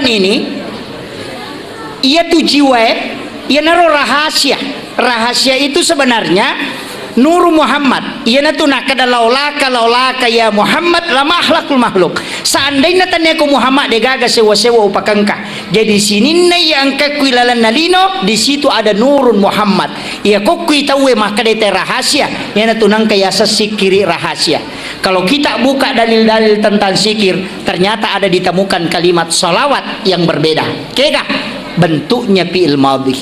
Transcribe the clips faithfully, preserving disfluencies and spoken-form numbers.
ini, iyatu jiwae, iyanaro rahasia. Rahasia itu sebenarnya Nuru Muhammad. Iyanatu nakkeda, "Laulaka, laulaka ya Muhammad, lama akhlakul makhluk." Seandainna taniako Muhammad, degaga sewa-sewa upakengka. Jadi sininna iya engkakku ilalenna lino, di situ ada Nurun Muhammad. Iya kokkui tauwe makkeda te rahasia, iyanatu nengka yaseng sikkiri rahasia. Kalau kita buka dalil-dalil tentang sikir, ternyata ada ditemukan kalimat salawat yang berbeda. Kega? Bentuknya fi'il madhi.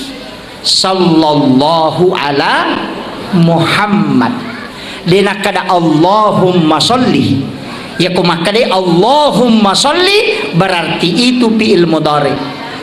Sallallahu ala Muhammad. De nakkada Allahumma sholli. Yako makkadai Allahumma sholli, berarti itu fi'il mudhari.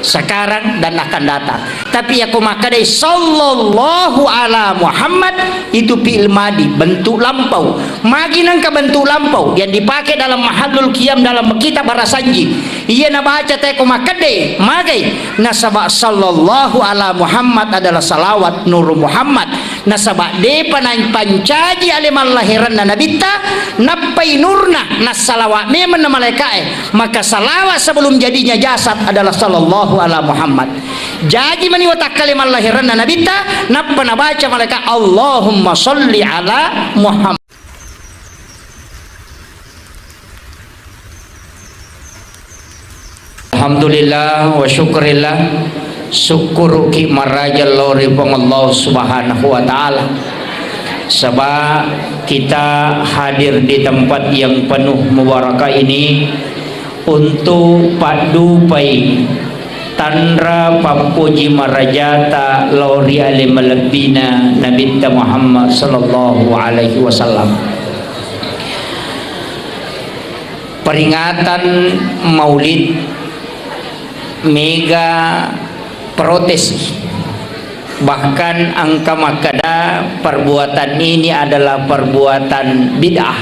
Sekarang dan akan datang. Tapi yako makkadai sallallahu ala Muhammad, itu fi'il madi, bentuk lampau. Magi nengka bentuk lampau yang dipakai dalam mahallul qiyam dalam kitab Barasanji. Iya nabaca teko makkedde, magai, nasaba sallallahu ala Muhammad adalah salawat Nuru Muhammad. Nasaba depa napancaji ale mallahiranna Nabitta, nappai nurna, nassalawa memenna malaika'e. Maka salawat sebelum jadinya jasad adalah sallallahu ala Muhammad. Jaji mani watakkale mallahiranna Nabitta, nappa nabaca malaikat, "Allahumma sholli ala Muhammad." Alhamdulillah wa syukurillah. Sukkuruki maraja lao ri Puang Allah Subhanahu wa Ta'ala. Sebab kita hadir di tempat yang penuh mubarakah ini untuk paddupai tanra pappoji marajata lao ri ale malebbina Nabitta Muhammad sallallahu alaihi wasallam. Peringatan Maulid mega protes, bahkan engka makkeda perbuatan ini adalah perbuatan bid'ah.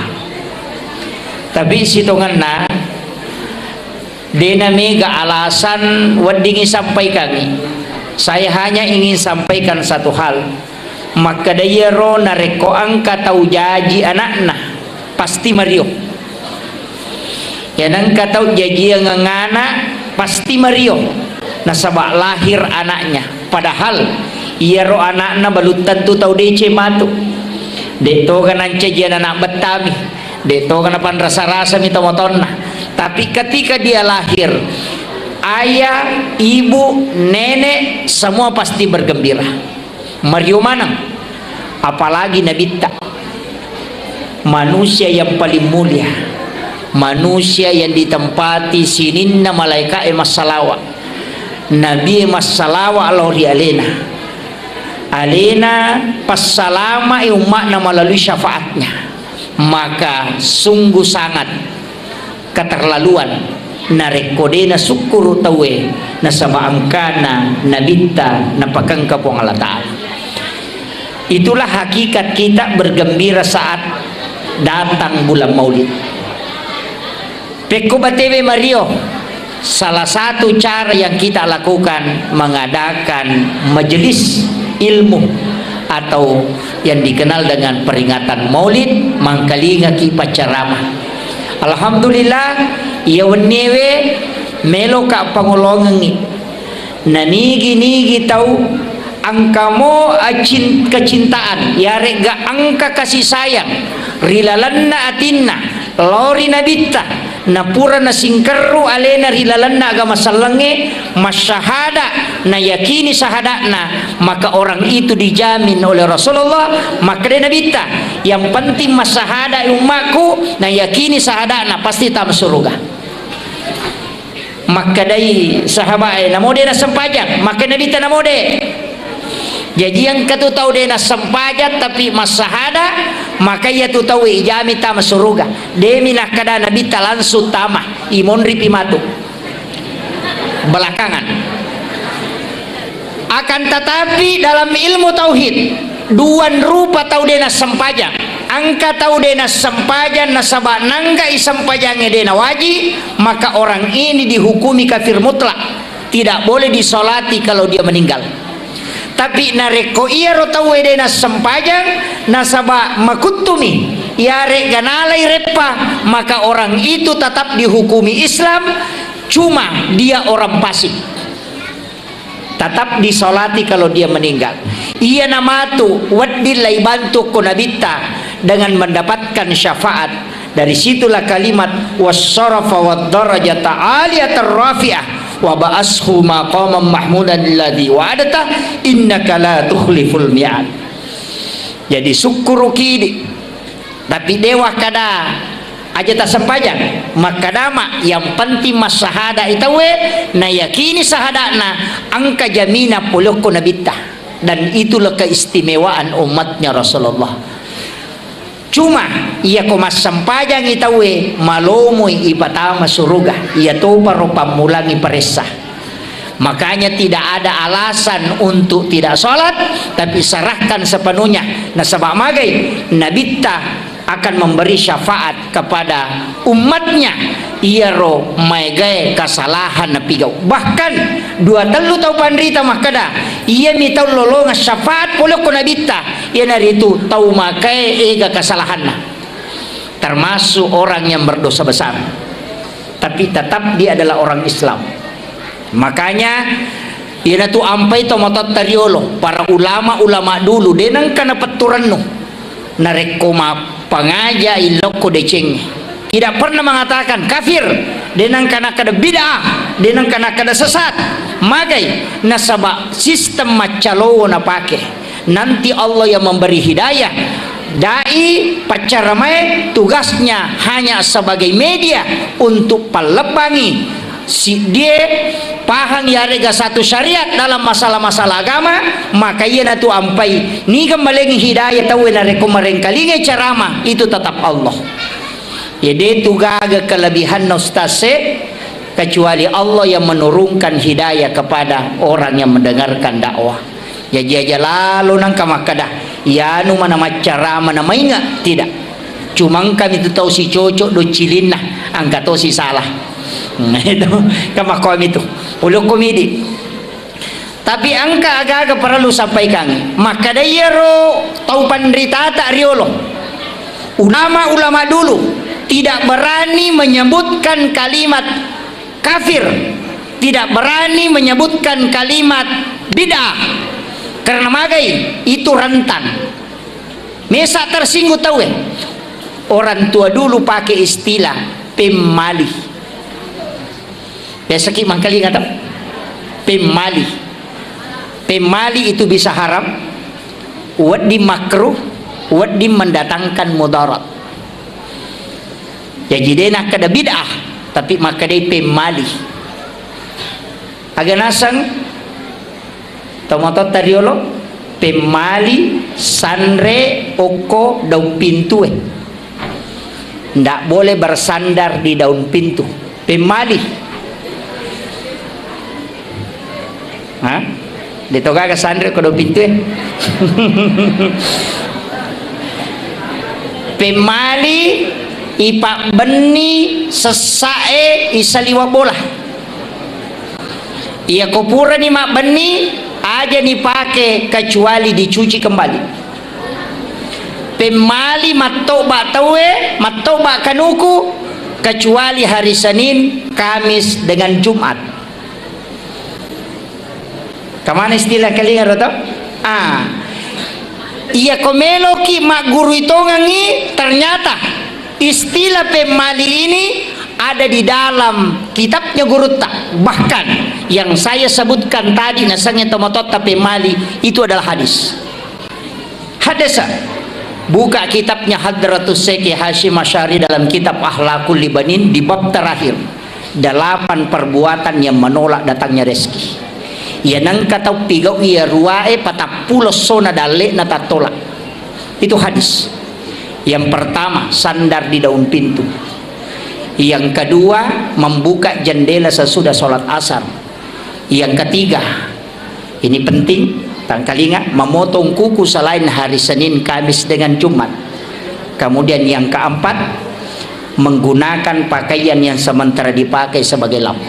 Tapi sitongenna, dena mega alasan weddingi sampaikangi. Saya hanya ingin sampaikan satu hal. Makkeda iyaro narekko engka tau jaji anakna, pasti mario. Yanengka tau jajiang ana, pasti mario. Nasaba lahir anaknya. Padahal iyaro anakna belum tentu tau deceng matu. Dek toga nancajiang anak bettami. Dek toga napanrasa-rasami tomatoanna. Tapi ketika dia lahir, ayah, ibu, nenek, semua pasti bergembira. Mario maneng. Apalagi Nabitta. Manusia yang paling mulia. Manusia yang ditempati sininna malaika'e massalawa. Nabie massalawa lao ri alena. Alena passalamai umma'na melalui syafaatnya. Maka sungguh sangat keterlaluan narekko de nasukkuru tauwe nasaba engkana Nabitta napakengka Puang Allah Ta'ala. Itulah hakikat kita bergembira saat datang bulan Maulid. Pekko batewe mario, salah satu cara yang kita lakukan mengadakan majelis ilmu atau yang dikenal dengan peringatan Maulid, mangkalingaki pacceramah. Alhamdulillah, iya wenniewe meloka pangolongengngi. Nanigi-nigi tau engka mo acin-, kecintaan, yaregga engka kasih sayang ri lalenna atinna lao ri Nabitta, napura nasingkerru alena ri lalenna agama sellengnge, masyahada, nayakini sahada'na, maka orang itu dijamin oleh Rasulullah. Makkeda Nabitta, yang penting masyahada ummaku, nayakini sahada'na pasti tama suruga. Makkedai sahabae, "Namo de nassempajang?" Makkeda Nabitta, "Namo de." Jaji engka tu tau de nassempajang tapi massahada, maka iya tu tau ijami tama suruga. Demi nakkeda Nabitta langsung tama, imonripi matu. Belakangan. Akan tetapi dalam ilmu tauhid, duan rupa tau de nassempajang. Engka tau de nassempajang nasaba nanggai sempajangnge de nawaji, maka orang ini dihukumi kafir mutlak. Tidak boleh disolati kalau dia meninggal. Tapi narekko iyaro tauwe de nassempajang nasaba makuttumi, yaregga nalai reppa, maka orang itu tetap dihukumi Islam. Cuma dia orang fasik. Tetap disolati kalau dia meninggal. Iyana matu wedding laibantu ko Nabitta dengan mendapatkan syafaat. Dari situlah kalimat wassarafa waddarajata aliyatar rafi'ah wa ba'ashu maqaman mahmudan alladzi wa'adta innaka la tukhliful mi'ad. Jadi sukkuruki di, tapi dewa kada aja tasempajang, makkadama yang penting massahada itawe, nayakini sahada'na engka jamina polokko Nabitta. Dan itulah keistimewaan umatnya Rasulullah. Cuma, iyako massempajangi tauwe, malomoi ipatama suruga, iyatoparo pammulangi paressa. Makanya tidak ada alasan untuk tidak sholat, tapi serahkan sepenuhnya. Nasaba magai, Nabitta akan memberi syafaat kepada umatnya, iyaro maegae kasalahan napigau. Bahkan dua tellu tau panrita makkeda, iyami tau lolongeng syafaat pole ko Nabitta, iyanaritu tau makae ega kasalahanna, termasuk orang yang berdosa besar, tapi tetap dia adalah orang Islam. Makanya, iyanatu ampai to matotta riolo, para ulama-ulama dulu, de nengka napettu rennu. Narekko mappangaja illokko deceng, tidak pernah mengatakan kafir, de nengka nakkeda bid'ah, de nengka nakkeda sesat. Magai, nasaba sistem maccalowo napake. Nanti Allah yang memberi hidayah. Dai, paccaramae tugasnya hanya sebagai media untuk pallebbangi siddie pahang yarega satu syariat dalam masalah-masalah agama, maka iyanatu ampai niga malengi hidayah tauwe narekko marengkalingai ceramah itu tetap Allah. Ya, de tu gaga kelebihanna ustaz e, kecuali Allah yang menurunkan hidayah kepada orang yang mendengarkan dakwah. Jaji aja lalo nangka makkeda, "Iyanu mana maccarama na mainga." Tidak. Cuma engka mitu tau sicocok do cilinna, engka to si salah. Nah, itu kan makkomi tu. Ulukku midi. Tapi engka aga-aga perlu sampaikan. Makkeda iyaro tau panritata riolo. Ulama-ulama dulu tidak berani menyebutkan kalimat kafir, tidak berani menyebutkan kalimat bid'ah. Karena magai itu rentan. Mesa tersinggung tauwe. Orang tua dulu pakai istilah pemmali. Biasa ki mangkalinga tau? Pemmali. Pemmali itu bisa haram, wedding makruh, wedding mendatangkan mudarat. Jaji de nakkeda bid'ah, tapi makkedai pemmali. Aga naseng tomatotta riolo, pemmali sanre okko daung pintue. Ndak boleh bersandar di daun pintu. Pemmali. Ha? De to gaga sanre ko do pintue. Pemmali ipabbenni sessae isaliwa bola. Iya ko purani mabbenni, aja nipake kecuali dicuci kembali. Pemmali mattoba tauwe, mattoba kanuku, kecuali hari Senin, Kamis, dengan Jumat. Kamana istilah kalinga ro to? Ah. Iya ko meloki maggurui tongengi, ternyata istilah pemmali ini ada di dalam kitabnya gurutta. Bahkan yang saya sebutkan tadi, nasengnge tomatotta pemmali, itu adalah hadis. Hadis. Buka kitabnya Hadratus Syekh Hasyim Asy'ari dalam kitab Akhlakul Libanin di bab terakhir. Delapan perbuatan yang menolak datangnya rezeki. Iya nengka tau pigau iya ruae patappulo sona dalle'na tattolak. Itu hadis. Yang pertama, sandar di daun pintu. Yang kedua, membuka jendela sesudah sholat asar. Yang ketiga, ini penting, tangkalinga, memotong kuku selain hari Senin, Kamis, dengan Jumat. Kemudian yang keempat, menggunakan pakaian yang sementara dipakai sebagai lap.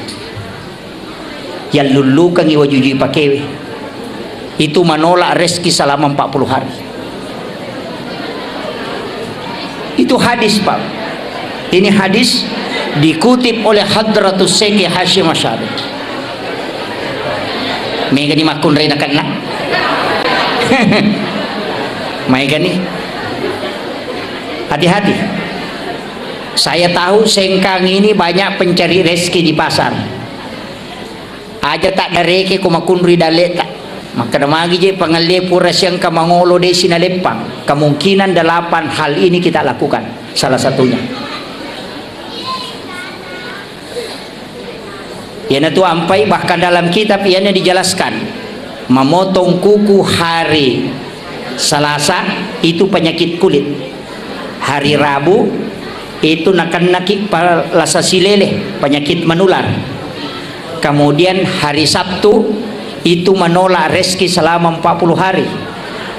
Yallullukengngi wajujui pakewe. Itu menolak rezeki selama empat puluh hari. Itu hadis, Pak. Ini hadis Dikutip oleh Hadratus Syekh Hasyim Asy'ari. Megani makkunrai nakenna. Maegani. Hati-hati. Saya tahu Sengkang ini banyak pencari rezeki di pasar. Aja tak dareke ko makunrui dalle'ta. Makkeda magi je pangalle pura siangka mangolo desi naleppang. Kemungkinan delapan hal ini kita lakukan. Salah satunya. Iyanatu ampai, bahkan dalam kitab iyana dijelaskan, memotong kuku hari Selasa itu penyakit kulit. Hari Rabu itu nakennaki palasa silele, penyakit menular. Kemudian hari Sabtu itu menolak rezeki selama empat puluh hari.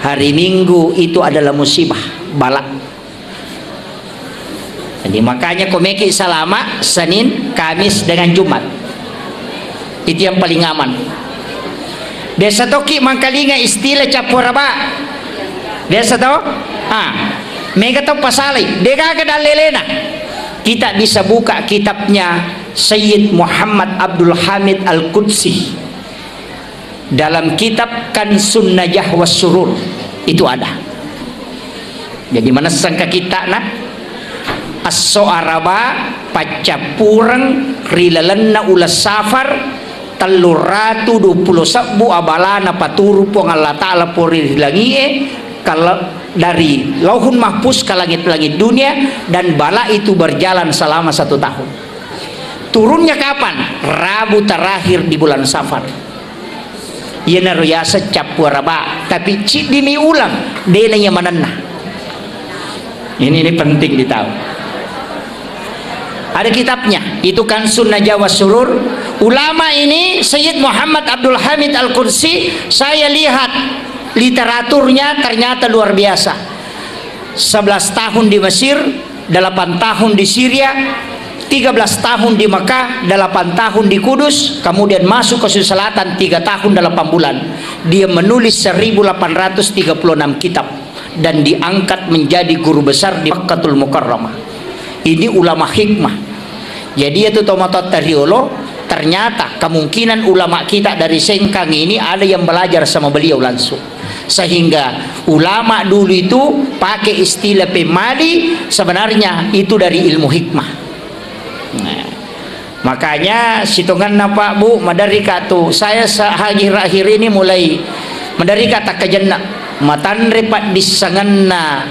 Hari Minggu itu adalah musibah, bala. Jadi, makanya ko meki salama Senin, Kamis, dengan Jumat. Itu yang paling aman. Biasa toki mangkalinga istilah cappu araba. Biasa to? Ah, mega to pasalai. Degaga dallelena. Kita bisa buka kitabnya Sayyid Muhammad Abdul Hamid Al-Qudsi. Dalam kitab Kansun Najah was Surur itu ada. Jadi, manessang ka kitta'na, esso Araba paccappureng ri lalenna uleng Safar, tellu ratu dua puluh sebbu abalana paturu Puang Allah Ta'ala pori ri langi'e, kal-, dari Lauhun Mahfuz ke langit-langit dunia, dan bala itu berjalan selama satu tahun. Turunnya kapan? Rabu terakhir di bulan Safar. Iyanaro yaseng cappu araba, tapi ciddimi uleng, dena iya manenna. Ini, ini penting ditahu. Ada kitabnya, itu Kansun Najah was Surur. Ulama ini, Sayyid Muhammad Abdul Hamid Al-Qudsi, saya lihat literaturnya ternyata luar biasa. Sebelas tahun di Mesir, delapan tahun di Syria, tiga belas tahun di Mekah, delapan tahun di Kudus, kemudian masuk ke Sulawesi Selatan, tiga tahun delapan bulan. Dia menulis seribu delapan ratus tiga puluh enam kitab dan diangkat menjadi guru besar di Makkatul Mukarramah. Ini ulama hikmah. Jadi, itu tomatoatta riolo, ternyata kemungkinan ulama kita dari Sengkang ini ada yang belajar sama beliau langsung. Sehingga ulama dulu itu pakai istilah pemmali, sebenarnya itu dari ilmu hikmah. Nah, makanya sitonganna, Pak, Bu, maderri ka tu, saya sa-, akhir-akhir ini mulai maderri ka takkajenna, matanre paddissengenna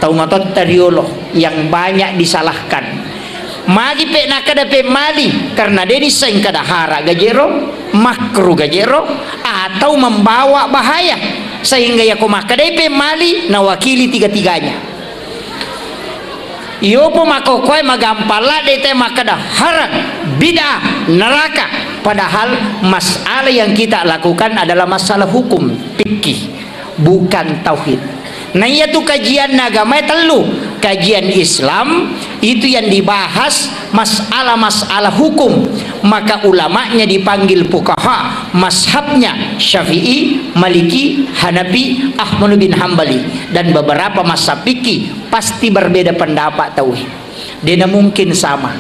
tau matotta riolo yang banyak disalahkan. Magi pe nakkeda pemmali, karena de nisseng kada hara gajero, makru gajero, atau membawa bahaya, sehingga yako makkedai pemmali nawakili tiga-tiganya. Iyopo makkokkoe magampang ladde te makkeda harang, bid'ah, neraka, padahal masalah yang kita lakukan adalah masalah hukum fikih, bukan tauhid. Nah, iya tu kajian agama tellu. Kajian Islam itu yang dibahas masalah-masalah hukum. Maka ulamanya dipanggil fuqaha, mazhabnya Syafi'i, Maliki, Hanafi, Ahmad bin Hambali, dan beberapa mazhab fikih pasti berbeda pendapat tauhid. Dena mungkin sama.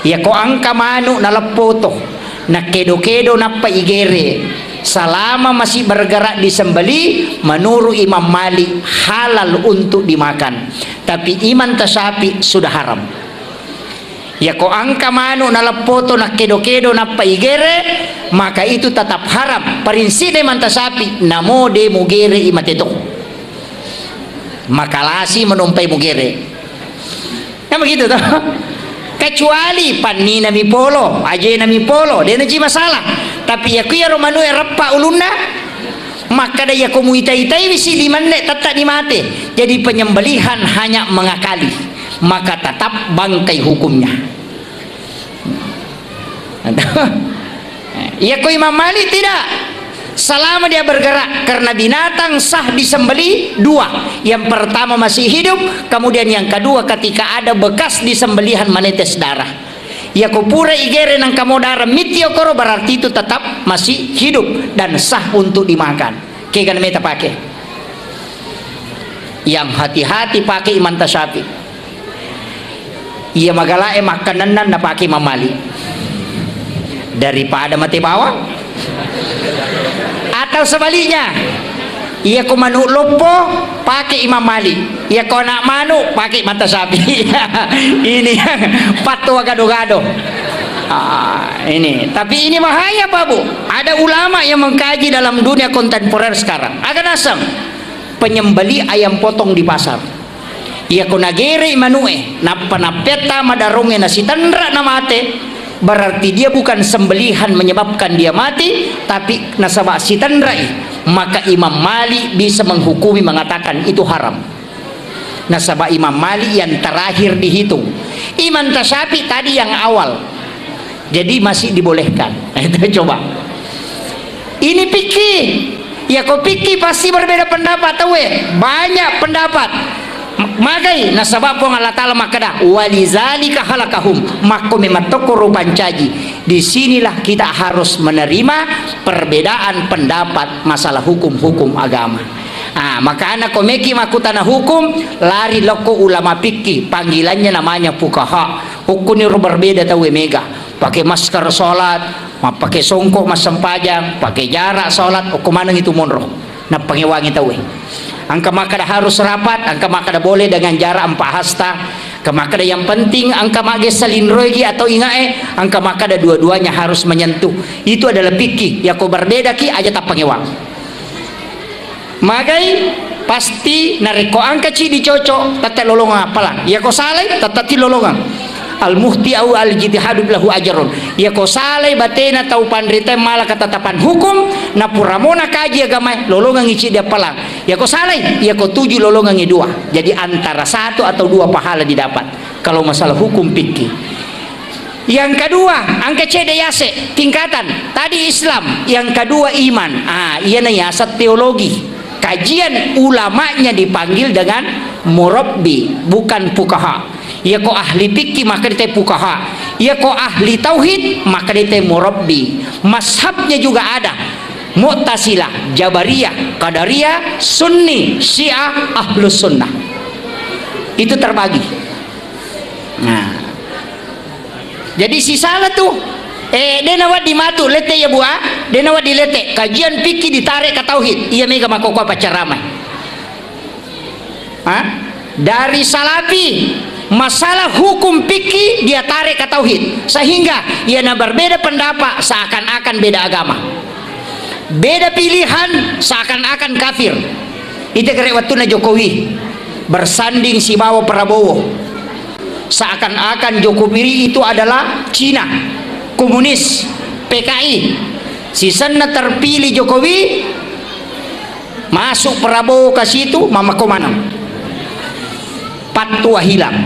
Yako engka manu naleppoto, nakkedo-kedo nappa igere, selama masih bergerak di sembelih, menurut Imam Malik halal untuk dimakan. Tapi Imam Tasyafi sudah haram. Yako engka manu naleppoto, nakkedo-kedo nappa igere, maka itu tetap haram. Prinsipna Imam Tasyafi, namo de mugere i mateto. Makalasi menumpai mugere. Kan begitu toh? Kecuali pannina mi polo, ajena mi polo, dena ji masalah. Tapi ya kuyaro manue reppa ulunna, makkada yako muita-itai wisi di menne tetta di mate. Jadi penyembelihan hanya mengakali, maka tetap bangkai hukumnya. Iya ko Imam Malik tidak. Selama dia bergerak, karena binatang sah disembelih dua. Yang pertama masih hidup, kemudian yang kedua ketika ada bekas disembelihan menetes darah. Iya ko pura igere nangka mo darah mitti okoro, berarti itu tetap masih hidup dan sah untuk dimakan. Kegana meta pake. Yang hati-hati pake Imam Tasyafi. Iya magalae makkanennang napake Imam Malik daripada mate bawang. Atau sebaliknya, iya ko manuk loppo pake Imam Malik, iya ko anak manuk pake mata sapi. Ini yang fatwa gado-gado. Ah, ini. Tapi ini bahaya, Pak Bu. Ada ulama yang mengkaji dalam dunia kontemporer sekarang. Aga naseng, penyembelih ayam potong di pasar. Iya ko nagerei manu'e, nappa-nappetta madarungnge nasitenra namate, berarti dia bukan sembelihan menyebabkan dia mati, tapi nasaba sitenrai, maka Imam Malik bisa menghukumi mengatakan itu haram. Nasaba Imam Malik yang terakhir dihitung. Imam Tasyafi tadi yang awal. Jadi masih dibolehkan. Itu coba. Ini fikih. Ya ko fikih pasti berbeda pendapat tauwe. Banyak pendapat. M-, magai nasaba Puang Allah Ta'ala makkeda, "Walizalika khalaqahum." Makko memang tokko rupancaji. Disinilah kita harus menerima perbedaan pendapat masalah hukum-hukum agama. Ah, makana ko meki makkutana hukum, lari lokko ulama fikih, panggilannya namanya fuqaha. Ukkuniro berbeda tauwe mega. Pake masker salat, mappake songkok massempajang, pake jarak salat, okko maneng itu monro. Nappangewangi tauwe. Engka makkeda harus rapat, engka makkeda boleh dengan jarak empat hasta. Engka makkeda yang penting engka maggessa linroigi atau ingae, engka makkeda dua-duanya harus menyentuh. Itu adalah fikih. Yako berbeda ki aja tappangewang. Magai pasti narekko engka cidi cocok, tette lolongeng appalang. Yako salai, tette ti lolongeng. Al-muhti au al-jitihadu lahu ajarun. Yako salai batena tau panrita mala ketetapan hukum, napuramo nakaji agamae, lolongengi cidi appalang. Yako salai, yako tuju lolongengi dua. Jadi antara satu atau dua pahala didapat. Kalau masalah hukum fikih. Yang kedua, engka cedde yase, tingkatan. Tadi Islam, yang kedua iman. Ah, iyana yaseng teologi. Kajian ulamanya dipanggil dengan murabbi, bukan fukaha. Yako ahli fikih maka dite fukaha. Yako ahli tauhid maka dite murabbi. Mazhabnya juga ada. Mu'tazilah, Jabariyah, Qadariyah, Sunni, Syiah, Ahlus Sunnah. Itu terbagi. Nah. Jadi sisala tu, eh, de nawedding matu lette ya bua, de nawedding lette. Kajian fikih ditarik ke tauhid. Iya mega makkokkoe paccaramai. Hah? Dari salafi, masalah hukum fikih dia tarik ke tauhid. Sehingga ia na berbeda pendapat seakan-akan beda agama. Beda pilihan seakan-akan kafir. Ite kere wattunna Jokowi bersanding sibawa Prabowo. Seakan-akan Jokowi itu adalah Cina, komunis, P K I. Sisenna terpilih Jokowi, masuk Prabowo ke situ, mamakko maneng. Pattua hilang.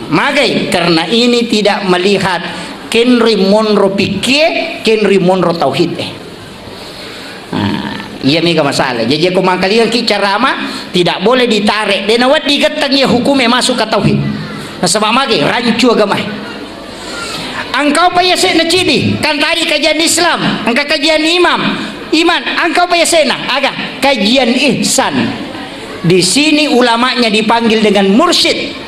Magai, karena ini tidak melihat kenri monro pikkie, kenri monro tauhid eh. Nah, iya mega masalah. Jadi ko mangkalinga ki carama, tidak boleh ditarik. De nawedding getteng iya hukume masuk ke tauhid. Nasaba mage rancu agama. Engkau pa yasena cidi, kan tadi kajian Islam, engka kajian imam, iman, engkau pa yasena, aga, kajian ihsan. Di sini ulamanya dipanggil dengan mursyid.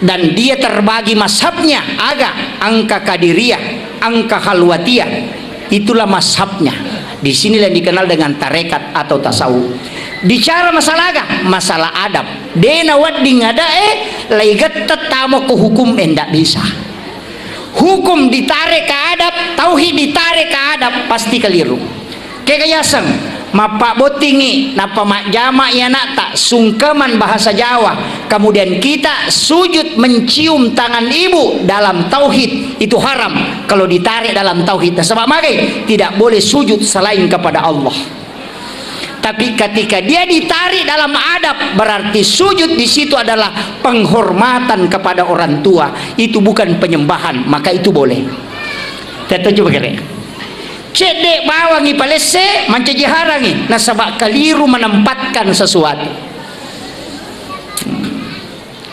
Dan dia terbagi mazhabnya, aga, engka Kadiriyah, engka Khalwatiyah. Itulah mazhabnya. Di sinilah yang dikenal dengan tarekat atau tasawuf. Bicara masalah aga, masalah adab. De nawedding adae, lai getta tamo ko hukum, eh, ndak bisa. Hukum ditarik ke adab, tauhid ditarik ke adab, pasti keliru. Kega yaseng, mappabbottingi, nappa majjama i anakta, sungkeman bahasa Jawa, kemudian kita sujud mencium tangan ibu dalam tauhid, itu haram kalau ditarik dalam tauhid. Sebab magai tidak boleh sujud selain kepada Allah. Tapi ketika dia ditarik dalam adab, berarti sujud di situ adalah penghormatan kepada orang tua. Itu bukan penyembahan, maka itu boleh. Tetap coba kere. Cedde bawangi palesse, mancaji harangi, nasaba keliru menempatkan sesuatu.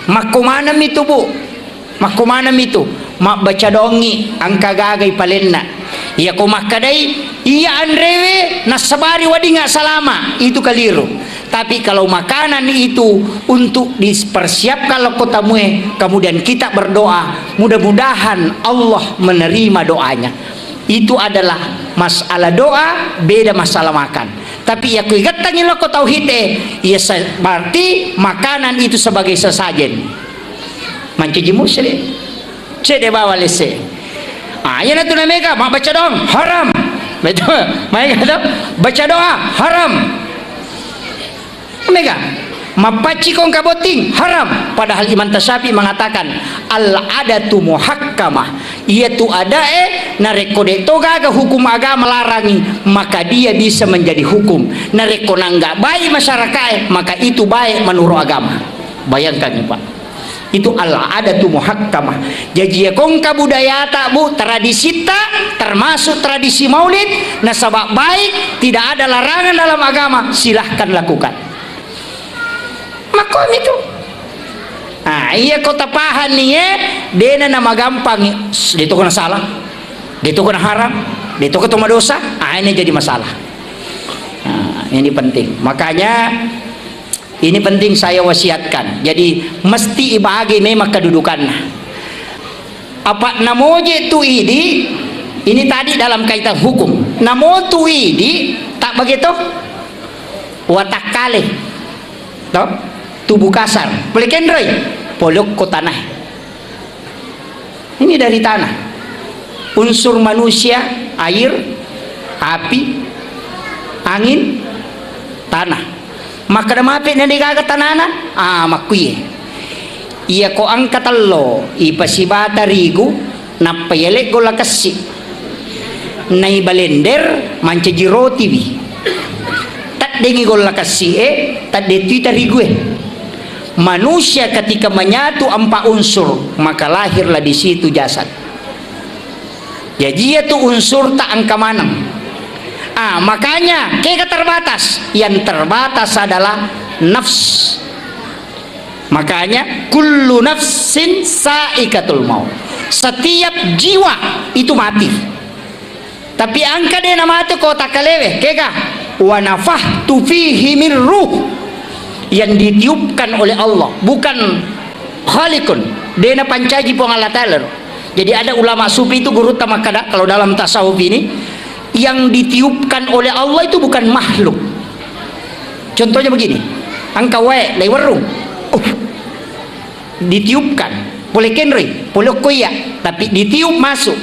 Makko maneng mitu, Bu? Makko maneng mitu? Mabbaca dongi, engka gagai palenna. Iya ko makkadai, iya anrewe, nassabari wedding salama, itu keliru. Tapi kalau makanan itu untuk dipersiapkan lokko tamue, kemudian kita berdoa, mudah-mudahan Allah menerima doanya. Itu adalah masalah doa, beda masalah makan. Tapi ya kuigattangi lokko tauhid e, ya se-, berarti makanan itu sebagai sesajen. Mancaji musyrik. Cedde bawa lesse. Ah, iyanatu namega, mabbaca doang, haram. Betul. Maega to? Baca doa, haram. Mega. Mappacciko engka botting, haram. Padahal Imam Tasyafi mengatakan, "Al-adatu muhakkamah." Iyatu adae, narekko de to gaga hukum agama larangi, maka dia bisa menjadi hukum. Narekko nangga baik masyarakae, maka itu baik menurut agama. Bayangkan, Pak. Itu al-adatu muhakkamah. Jaji, ya kongka budayata, Bu, tradisitta, termasuk tradisi maulid, nasaba baik, tidak ada larangan dalam agama, silahkan lakukan. Makkomi tu. Nah, iya ko tapahanni, eh, dena namagampang, de to kona salah, de to kona haram, de to kona madosa, ah, ini jadi masalah. Nah, ini penting. Makanya, ini penting saya wasiatkan. Jadi, mesti ibagi memang kedudukanna. Apa namoje tu idi, ini tadi dalam kaitan hukum. Namo tu idi, tak begitu? Watakkale. Toh? Tubuh kasar. Boleh kenroi? Polokko tanah. Ini dari tanah. Unsur manusia, air, api, angin, tanah. Makkeda mape na degaga tanana? Ah, makkuye. Iya ko engka tello, ipasibata rigu, nappa yalek golla kessi. Naibalender, mancaji rotiwi. Taddengi golla kessi e, tadde tui tarigu e. Manusia ketika menyatu empat unsur, maka lahirlah di situ jasad. Jaji, iya tu unsur tak engka maneng. Ah, makanya kega terbatas. Yang terbatas adalah nafs. Makanya kullu nafsin saikatul maut. Setiap jiwa itu mati. Tapi engka de namate ko takkalewe, kega? Wa nafakhtu fihi min ruh. Yang ditiupkan oleh Allah, bukan khaliqun. De napancaji Puang Allah Ta'ala. Jadi ada ulama sufi itu gurutta makkada, kalau dalam tasawuf ini, yang ditiupkan oleh Allah itu bukan makhluk. Contohnya begini, engka wae laiwerrung, uh, ditiupkan, pole kenroi, pole okko iya, tapi ditiup masuk.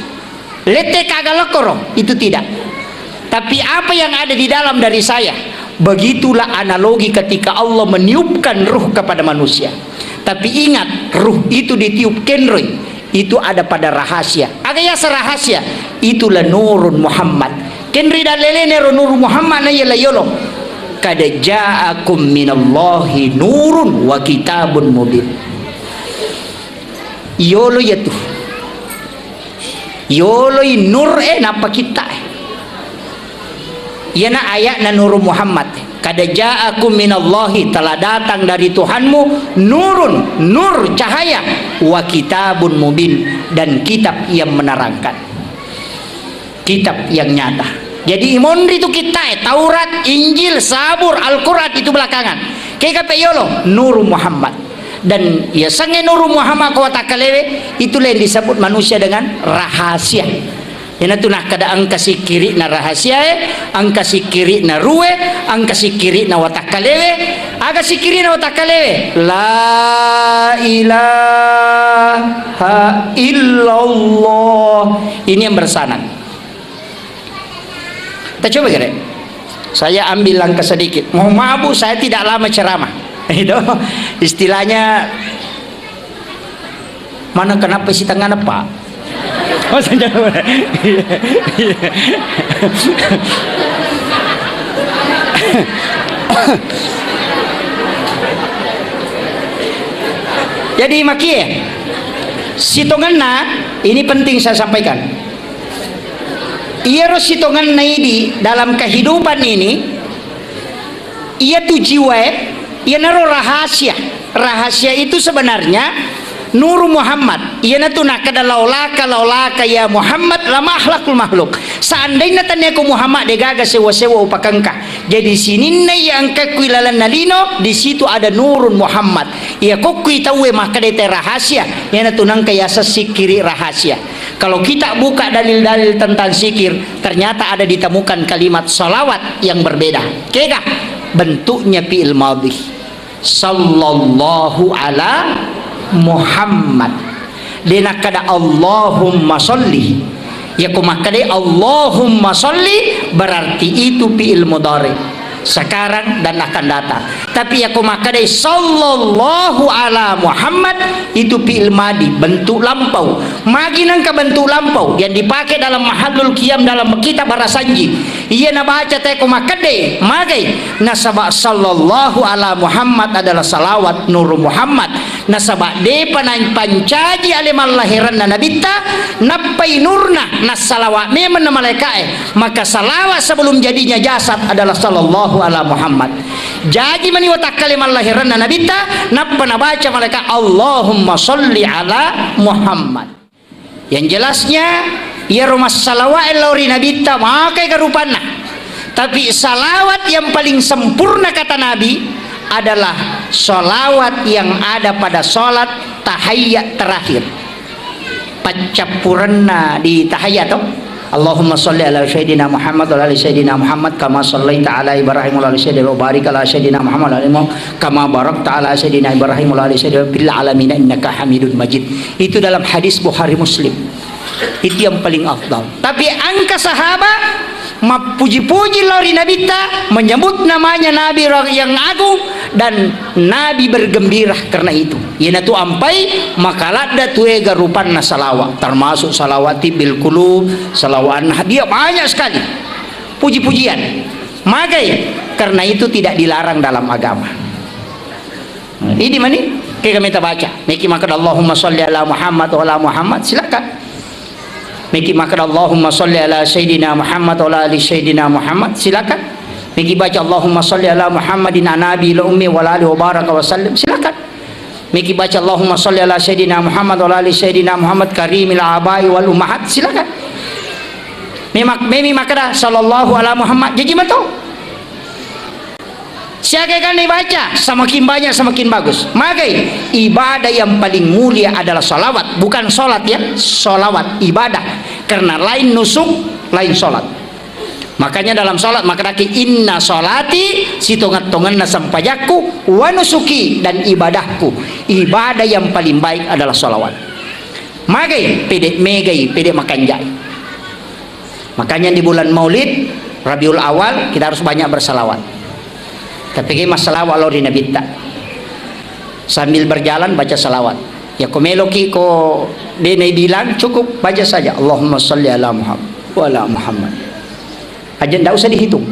Lette kaga lokoro, itu tidak. Tapi apa yang ada di dalam dari saya, begitulah analogi ketika Allah meniupkan ruh kepada manusia. Tapi ingat, ruh itu ditiup kenroi, itu ada pada rahasia. Aga yaseng rahasia? Itulah Nurun Muhammad. Kenroi dallelene ro Nurun Muhammad na yala yolo. Kada ja'akum minallahi nurun wa kitabun mubin. Yolo yatu. Yoloi nur e nappa kitta e. Iyana ayatna Nurun Muhammad. Kada ja'akum minallahi, telah datang dari Tuhanmu, nurun, nur, cahaya, wa kitabun mubin, dan kitab yang menerangkan. Kitab yang nyata. Jadi, imonri tu kitta e, Taurat, Injil, Zabur, Al-Quran itu belakangan. Kega pe yolo, Nurun Muhammad. Dan yasengnge Nurun Muhammad ko watakkalewe, itulah yang disebut manusia dengan rahasia. Iyanatu nakkeda engka sikkiri'na rahasiae, engka sikkiri'na ruhe, engka sikkiri'na watakkalewe. Aga sikkiri'na watakkalewe? La ilaha illallah. Ini yang bersanad. Kita coba kira. Saya ambil langkah sedikit. Mohon maaf, Bu, saya tidak lama ceramah. Itu istilahnya mana kenapa isi tengah, Pak? Oh, saya jawab. Iya, iya. Jadi, makie, sitongenna, ini penting saya sampaikan. Iyaro sitongenna idi dalam kehidupan ini, iya tu jiwae, iyanaro rahasia. Rahasia itu sebenarnya Nuru Muhammad, iyanatu nakkeda, "Laulaka, laulaka ya Muhammad, lama akhlaqul makhluk." Seandainya tania ko Muhammad, degaga sewa-sewa upakengka. Jadi sininna iya engka kui lalenna lino, di situ ada nurun Muhammad. Iya kokkui tauwe makkeda te rahasia, iyanatu nengka yaseng sikkiri rahasia. Kalau kita buka dalil-dalil tentang sikir, ternyata ada ditemukan kalimat salawat yang berbeda. Kega? Bentuknya fi'il madhi. Sallallahu ala Muhammad. De nakkeda Allahumma salli. Yako makkeda Allahumma salli, berarti itu fi'il mudhari. Sekarang dan akan datang. Tapi yako makkeda sallallahu ala Muhammad, itu fi'il madi, bentuk lampau. Magi nengka bentuk lampau yang dipakai dalam mahallul qiyam dalam kitab Barasanji. Iya nabaca teko makkeda, magai, nasaba sallallahu ala Muhammad adalah salawat nuru Muhammad. Nasaba depa napancaji ale mallahiranna nabitta, nappai nurna, nassalawa memang na malaikae. Maka salawat sebelum jadinya jasad adalah sallallahu ala Muhammad. Jaji mani watakkale mallahiranna nabitta, nappa nabaca malaikat, "Allahumma salli ala Muhammad." Yang jelasnya, iyaro massalawae lao ri nabitta, makai ga rupanna. Tapi salawat yang paling sempurna, kata Nabi, adalah salawat yang ada pada salat tahiyat terakhir. Paccappurenna di tahiyat to. Allahumma salli ala sayyidina Muhammad wa ala ali sayyidina Muhammad kama sallaita ala Ibrahim wa ala ali sayyidina wa barik ala sayyidina Muhammad wa ala ali Muhammad kama barakta ala sayyidina Ibrahim wa ala ali sayyidina fil alamin innaka Hamidun Majid. Itu dalam hadis Bukhari Muslim. Itu yang paling afdal. Tapi engka sahabat mappuji-puji lao ri nabitta, menyebut namanya Nabi yang agung, dan Nabi bergembira karena itu. Iyanatu ampai makaladda tuega rupanna salawat, termasuk salawat tibbil qulub, salawat an-, dia banyak sekali puji-pujian. Magai, karena itu tidak dilarang dalam agama. Idi mani, kega meta baca. Meki makkeda Allahumma salli ala Muhammad wa ala Muhammad, silakan. Meki makkeda Allahumma salli ala Sayyidina Muhammad wa ala ali Sayyidina Muhammad, silakan. Meki baca Allahumma salli ala Muhammadin an nabi la ummi wa ala ali wa baraka wa sallim, silakan. Meki baca Allahumma salli ala Sayyidina Muhammad wa ala ali Sayyidina Muhammad karimil abai wal ummahat, silakan. Memak-, memi makkeda sallallahu ala Muhammad, jaji mato. Siaga kan dibaca, semakin banyak semakin bagus. Magai, ibadah yang paling mulia adalah salawat, bukan salat ya, salawat, ibadah. Karena lain nusuk, lain salat. Makanya dalam salat makkadaki, "Inna salati, sitonget-tongenna sempajakku, wa nusuki, dan ibadahku." Ibadah yang paling baik adalah salawat. Magai, pede megai, pede makanjai. Makanya di bulan Maulid, Rabiul Awal, kita harus banyak bersalawat. Tapi ke masalawat lao ri nabitta. Sambil berjalan baca salawat. Ya ko meloki ko de naibilang, cukup baca saja. Allahumma salli ala Muhammad wa ala Muhammad. Aja ndak usah dihitung.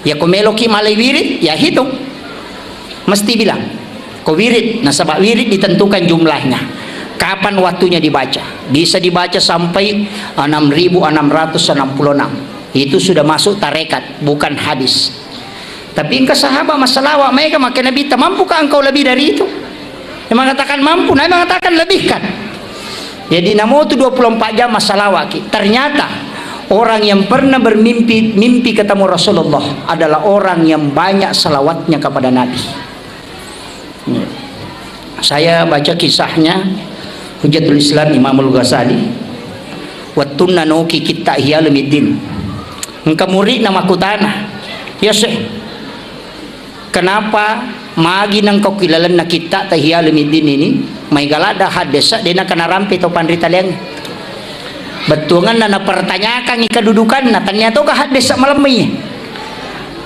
Ya ko meloki malai wirid, ya hitung. Mesti bilang. Ko wirid, nasaba wirid ditentukan jumlahnya. Kapan waktunya dibaca? Bisa dibaca sampai enam ribu enam ratus enam puluh enam. Itu sudah masuk tarekat, bukan hadis. Tapi engka sahabat massalawa, maega makkeda Nabitta, "Mampukah engkau lebih dari itu?" Dia mengatakan, "Mampu." Nabi mengatakan, "Lebihkan." Jadi, namotu dua puluh empat jam massalawaki. Ternyata, orang yang pernah bermimpi, mimpi ketemu Rasulullah adalah orang yang banyak salawatnya kepada Nabi. Saya baca kisahnya Hujjatul Islam Imamul Ghazali. Wettunna noki kitta Ihya Ulumuddin. Engka muridna makkutana, "Ya Syekh, kenapa magi nengka ki lalenna kitta ta Ihya Ulumuddin ini, maega ladda haddesa de nengka narampe tau panrita liangnge?" Bettuanganna napertanyakangngi kedudukanna, tania toga haddesa malemmai.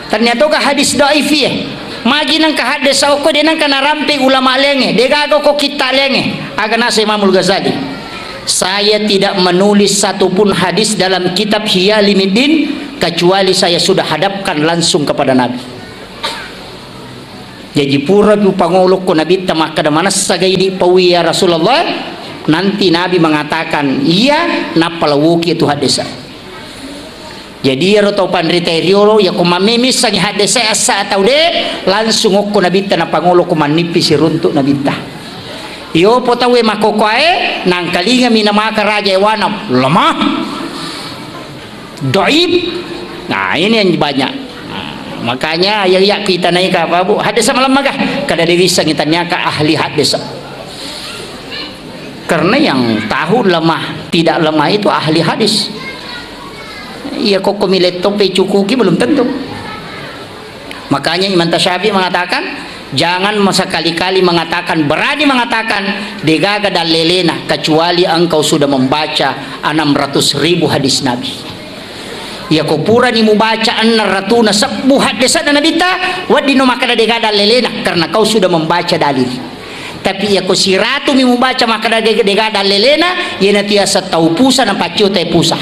Tania toga hadis dhaif e. Magi nengka haddesa okko de nengka narampe ulama liangnge, de gaga ko kitta liangnge. Aga nasa Imamul Ghazali, "Saya tidak menulis satupun hadis dalam kitab Ihya Ulumuddin kecuali saya sudah hadapkan langsung kepada Nabi." Jaji pura pi upangolo ko Nabitta makkeda, "Manessa ga idi paui ya Rasulullah?" Nanti Nabi mengatakan, "Iya," nappa lawoki itu haddesa. Jadi, iyaro tau panrita riolo, yako mammemissangi haddesa assa atau de, langsung okko Nabitta napangolo ko mannippi siruntuk Nabitta. Yopo tauwe makkokkoe, nangkalingami namaka raja ewana, lemah, doib. Nah, ini yang banyak. Nah, makanya ya, ya kita naik apa, Bu? Hadis sama lemah kah? Kada diwisang kita niaka ahli hadis. Karena yang tahu lemah, tidak lemah itu ahli hadis. Iya, kok komi laptop cukuki belum tentu. Makanya Imam Tasyafi mengatakan, jangan sekali-kali mengatakan, berani mengatakan, degaga dallelena, kecuali engkau sudah membaca enam ratus ribu hadis Nabi. Iya, ko purani mubaca enam ratus sebbu hadis Nabi ta, wedding no makkeda degaga dallelena, karena kau sudah membaca dalil. Tapi iya ko siratu mi mubaca makkeda de-, degaga dallelena, iyana tiasa tau pusa na paccio te pusa.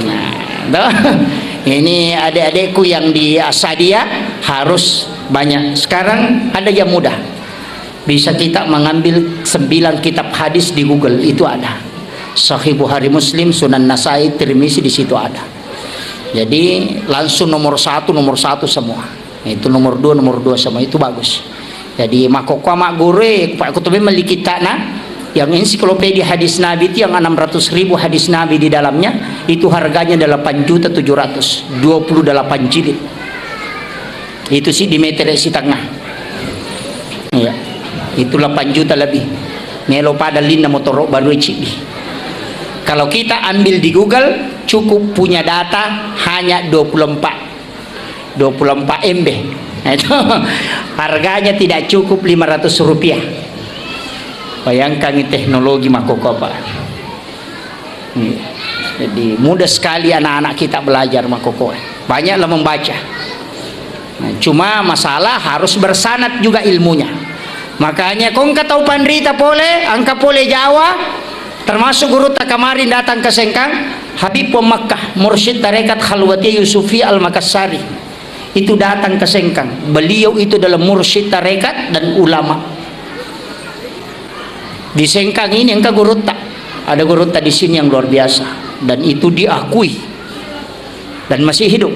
Nah, toh. Ini adik-adikku yang di Asadia harus banyak. Sekarang ada yang mudah. Bisa kita mengambil sembilan kitab hadis di Google, itu ada. Sahih Bukhari, Muslim, Sunan Nasai, Tirmizi, di situ ada. Jadi langsung nomor satu, nomor satu semua. Itu nomor dua, nomor dua semua, itu bagus. Jadi makkokkoe magguru, eh, Pak Kutubi melli kittana yang ensiklopedia hadis Nabi itu yang enam ratus ribu hadis Nabi di dalamnya, itu harganya delapan juta tujuh ratus, dua puluh delapan jilid. Itu sih di meter setengah. Iya. Itu delapan juta lebih. Melo pada linna motoro baru cidi. Kalau kita ambil di Google, cukup punya data hanya dua puluh empat. dua puluh empat M B. Nah, itu harganya tidak cukup lima ratus rupiah. Bayangkan ini teknologi makkokkoe, Pak. Hmm. Jadi mudah sekali anak-anak kita belajar makkokkoe. Banyaklah membaca. Nah, cuma masalah harus bersanad juga ilmunya. Makanya ko engka tau panrita pole, engka pole Jawa, termasuk gurutta kemarin datang ke Sengkang, Habib Pom Makkah, mursyid tarekat Khalwatiyah Yusufiyah Al-Makassari. Itu datang ke Sengkang. Beliau itu adalah mursyid tarekat dan ulama. Di Sengkang ini engka gurutta. Ada gurutta di sini yang luar biasa. Dan itu diakui. Dan masih hidup.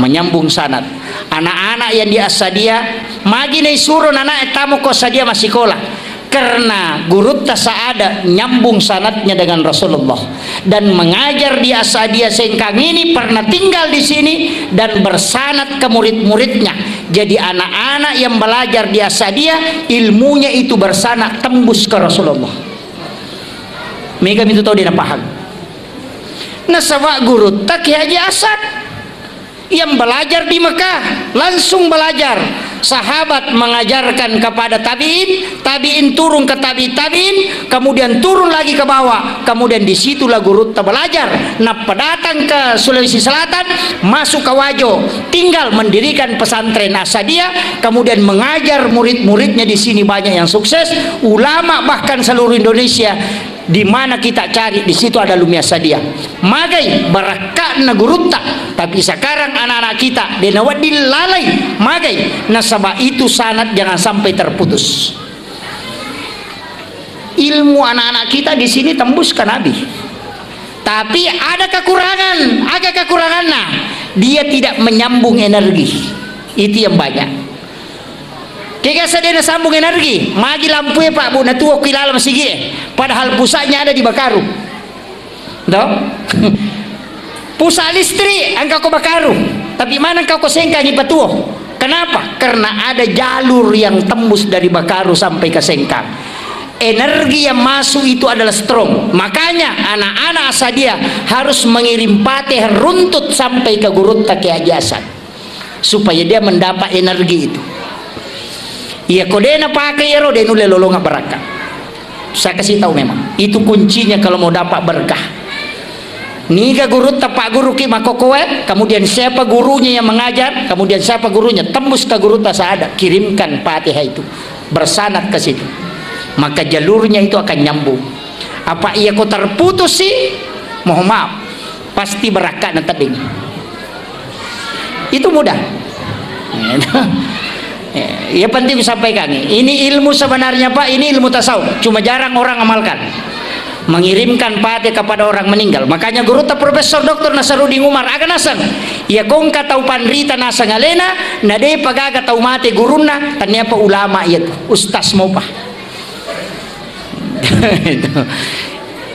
Menyambung sanad. Anak-anak yang di Asadia, magi naisuro nana e tamo ko Asadia massikola. Karena gurutta Saada nyambung sanadnya dengan Rasulullah dan mengajar di Asadia Sengkang ini pernah tinggal di sini dan bersanad ke murid-muridnya. Jadi anak-anak yang belajar di Asadia, ilmunya itu bersanad tembus ke Rasulullah. Mega itu tahu dia paham. Nasaba gurutta Kiai Haji Asad yang belajar di Mekah, langsung belajar. Sahabat mengajarkan kepada tabi'in, tabi'in turun ke tabi'in, tabi'in, kemudian turun lagi ke bawah, kemudian disitulah gurutta belajar. Nappa datang ke Sulawesi Selatan, masuk ke Wajo, tinggal mendirikan pesantren Asadia, kemudian mengajar murid-muridnya di sini banyak yang sukses, ulama bahkan seluruh Indonesia. Di mana kita cari, di situ ada Lumia Sadia. Magai barakka'na gurutta, tapi sekarang anak-anak kita de nawedding lalai. Magai, nasaba itu sanad jangan sampai terputus. Ilmu anak-anak kita di sini tembus ke Nabi. Tapi ada kekurangan, ada kekurangannya. Dia tidak menyambung energi. Itu yang banyak. Kega sadena sambung energi, magi lampue, Pak, Bu, natuo ki laleng masigi e. Padahal pusatnya ada di Bakaru. Toh? Pusat listrik engka ko Bakaru, tapi mana engka ko Sengkang ipatuo. Kenapa? Karena ada jalur yang tembus dari Bakaru sampai ke Sengkang. Energi yang masuk itu adalah strong. Makanya anak-anak Asadia harus mengirim pate runtut sampai ke gurutta Kiai Haji Hasan. Supaya dia mendapat energi itu. Iya, ko de napake ero, de nulle lolonga barakka. Saya kasih tahu memang, itu kuncinya kalau mau dapat berkah. Niga gurutta, Pak Guru ki makkokkoe, kemudian siapa gurunya yang mengajar, kemudian siapa gurunya, tembus ke gurutta Saada, kirimkan Fatihah itu. Bersanad ke situ. Maka jalurnya itu akan nyambung. Apa iya ko terputus sih? Mohon maaf. Pasti barakka na tedding. Itu mudah. Ya, penting disampaikan. Ini ilmu sebenarnya, Pak, ini ilmu tasawuf. Cuma jarang orang amalkan. Mengirimkan pate kepada orang meninggal. Makanya gurutta Profesor Doktor Nasaruddin Umar, aga naseng? Iya ko engka tau panrita naseng alena, na depa gaga tau mate gurunna, taniapa ulama iya tu, ustaz mopa. Itu.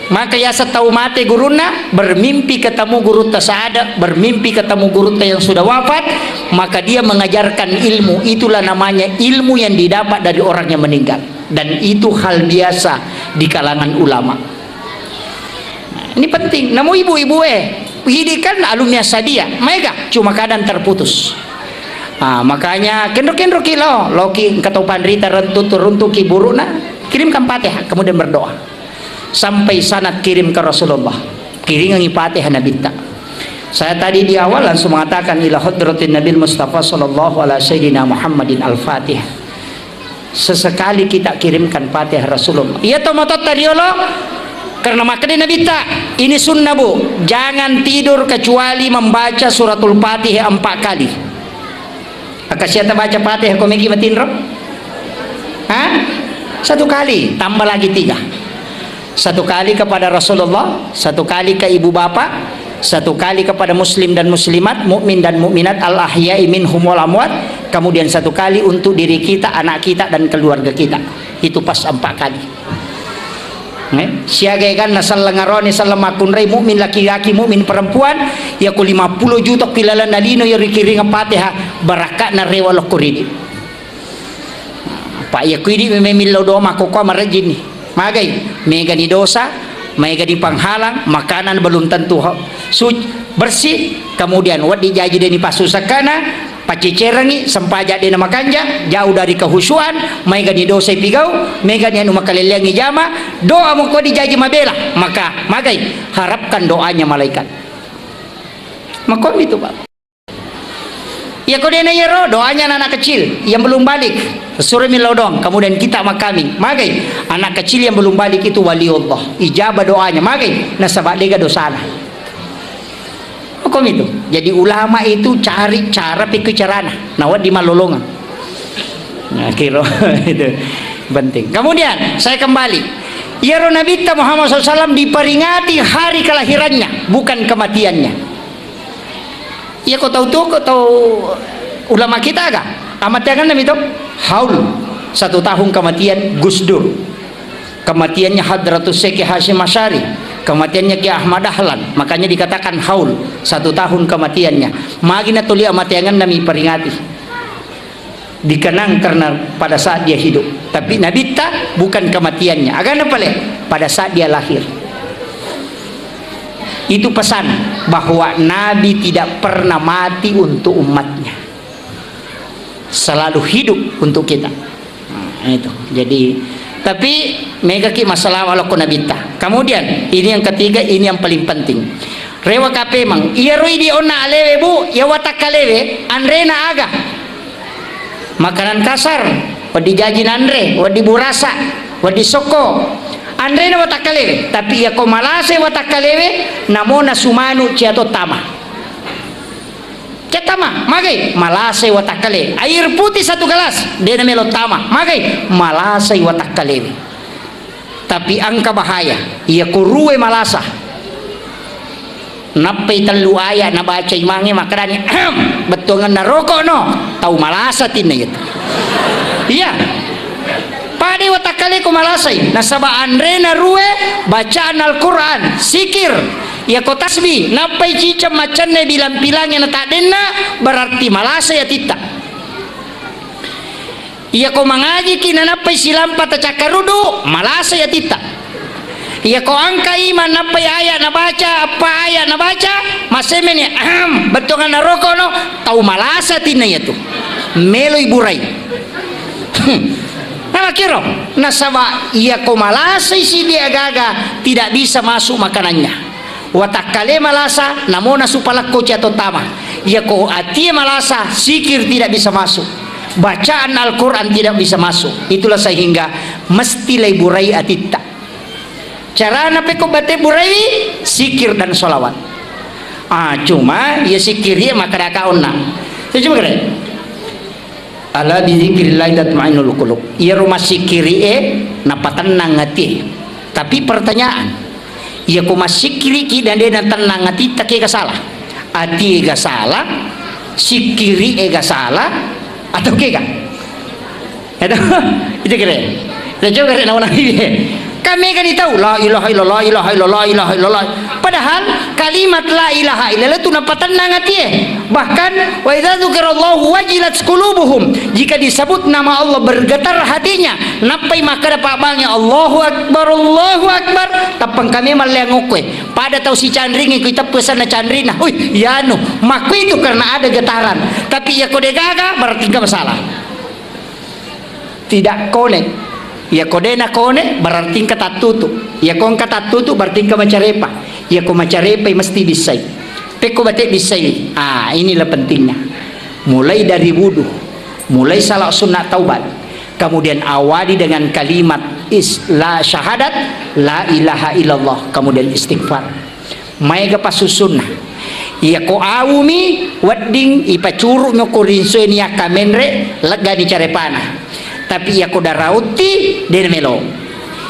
Maka yaseng tau mate gurunna, bermimpi ketemu gurutta sade, bermimpi ketemu gurutta yang sudah wafat, maka dia mengajarkan ilmu. Itulah namanya ilmu yang didapat dari orang yang meninggal. Dan itu hal biasa di kalangan ulama. Ini penting. Namu ibu-ibu eh, ini kan alumni sadia. Maega, cuma kadang terputus. Ah, makanya kenro-kenro ki lo, loki engka tau panrita rentu turuntu ki burukna, kirimkan Fatihah, kemudian berdoa. Sampai sanad kirim ke Rasulullah. Kiringangi Fatihah Nabitta. Saya tadi di awal langsung mengatakan ila hadratin Nabil Mustafa sallallahu ala sayyidina Muhammadin al-Fatihah. Sesekali kita kirimkan Fatihah Rasulullah. Iya to mototta riolo, karena makkeda Nabitta, ini sunnah, Bu. Jangan tidur kecuali membaca suratul Fatihah empat kali. Akasiata baca Fatihah ko meki matinro? Hah? Satu kali, tambah lagi tiga. Satu kali kepada Rasulullah, satu kali ke ibu bapak, satu kali kepada muslim dan muslimat, mukmin dan mukminat, al-ahya'i minhum wal amwat, kemudian satu kali untuk diri kita, anak kita, dan keluarga kita. Itu pas empat kali. Eh, siaga eganna selleng arone, selleng makkunrai, mukmin laki-laki, mukmin perempuan, yako lima puluh juta ki lalenna lino, ya rikiringa Fatihah, barakka'na rewa lokko ridi. Pa iya ku idi memeng millau doa makkokkoe marejjinni. Magai, megani dosa, megani penghalang, makanan belum tentu ho-, suc-, bersih, kemudian wedding jaji deni passusakkana, paccecerengi, sempaja dena makanja, jauh dari kehusuan, megani dosa ipigau, megani anu makalelleangi jama, doa mukko dijaji mabela, maka magai, harapkan doanya malaikat. Makkomi tu, Pak. Iyako dena iyaro, doanya anak-anak kecil yang belum balik, suroi millau doang, kemudian kita makami. Magai, anak kecil yang belum balik itu waliullah, ijabah doanya. Magai, nasaba dega dosana. Hukum itu. Jadi ulama itu cari cara, pikir carana. Nawa di malolongan. Nah, kiro itu penting. Kemudian saya kembali. Iyaro Nabitta Muhammad sallallahu alaihi wasallam diperingati hari kelahirannya, bukan kematiannya. Iya, ko tau tu, ko tau ulama kita aga? Amateangan nami to? Haul. Satu tahun kematian Gus Dur. Kematiannya Hadratus Syekh Hasyim Asy'ari. Kematiannya Kiai Ahmad Dahlan. Makanya dikatakan haul. Satu tahun kematiannya. Magi na tuli amateangan nami peringati. Dikenang karena pada saat dia hidup. Tapi Nabitta bukan kematiannya. Agana pale pada saat dia lahir. Itu pesan bahwa Nabi tidak pernah mati untuk umatnya. Selalu hidup untuk kita. Nah, itu. Jadi, tapi megaki masalah walokko Nabitta. Kemudian, ini yang ketiga, ini yang paling penting. Rewa kapemang, iyaro idi onna alewe, Bu, ya watakkalewe, anrena aga? Makanan kasar, wedding jaji nanre, wedding burasa, wedding sokko. Anrena watakkalewe, tapi iyako malasai watakkalewe, namona sumanu ciato tama. Ciattama, magai, malasai watakkale. Air putih satu gelas, dena melo tama, magai, malasai watakkalewe. Tapi engka bahaya, iyako ruwe malasa. Nappai tellu ayat nabaca imangnge makkedani, "Ahem, bettuangenna rokok no, tau malasa tinna iyatu." Iya. Pada watakkaleko malasai, nasaba anrena ruwe bacaan Al-Quran, sikir, iyako tasbih, nappai ciceng maccenna bilang-pilangnge na taddenna, berarti malasai atitta. Iyako mangajiki nanappai silampa tacakkaruddu, malasai atitta. Iyako angka iman nappai ayat nabaca, eppa ayat nabaca, masemeni, ahem, bettuanganna rokok no, tau malasa tinna iyatu. Meloi burai. Namakiro, nasaba iyako malasai sidi agaga, tidak bisa masuk makanannya. Watakkale malasa, namona supalakko ciato tama. Iyako atie malasa, sikir tidak bisa masuk. Bacaan Al-Quran tidak bisa masuk. Itulah sehingga mesti laiburai atitta. Carana pekko bate burai, sikir dan sholawat. Ah, cuma iya sikir iya makkadaka onna. Saya coba kere. Ala bi dzikrillahi tatmainnul qulub. Iyaro massikkiri'e napatennang atie. Tapi pertanyaan, iyako massikkiriki dan de natennang atitta, kega salah? Atie ga salah, sikkiri'e ga salah, atau kega? Itu, itu kira. Itu coba kira nawana iye. Kan mega ni tau, "La ilaha illallah, ilaha illallah, ilaha illallah." Padahal kalimat la ilaha illallah tu napatennang atie. Bahkan, "Wa idza dzukirallahu wajilat qulubuhum." Jika disebut nama Allah, bergetar hatinya. Nappai makkeda pabbangnge, "Allahu Akbar, Allahu Akbar." Tappang kami malleang okkoe. Pada tau sicanringi ku iteppu sanna canrina. Ui, yanu. Makku itu karena ada getaran. Tapi iya ko degaga, berarti engka masalah. Tidak connect. Iya ko dena connect, berarti engka tattutu. Iya ko engka tattutu, berarti engka macarepa. Iya ko macarepa, mesti bissai. Pekko bate bissai. Ah, inilah pentingnya. Mulai dari wudu, mulai salat sunat taubat, kemudian awali dengan kalimat is-, la syahadat, la ilaha illallah, kemudian istighfar. Maega passussunna. Iya ko awumi wedding ipacuru mi ko rinsoe ni akkamenre, leggani carepana. Tapi iya ko darautti, dena melo.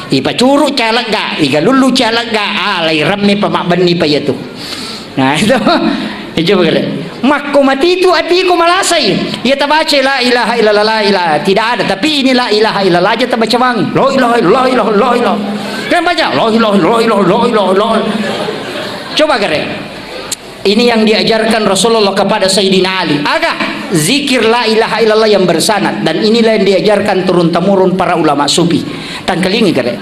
Ipacuru calegga, igalullu calegga, ah, lai remme pa mabbenni pa iyatu. Nah, itu. Ya, coba kalian. Makko matitu atiku malasai. Iya tabaca la ilaha illallah, la ilaha. Tidak ada, tapi ini la ilaha illallah aja tabaca bangi. La ilaha illallah, la ilaha, la ilaha. Kan baca la ilaha illallah, la ilaha, la ilaha, la ilaha. Coba kalian. Ini yang diajarkan Rasulullah kepada Sayyidina Ali. Aga zikir la ilaha illallah yang bersanad, dan inilah yang diajarkan turun temurun para ulama sufi. Tangkalingi kalian.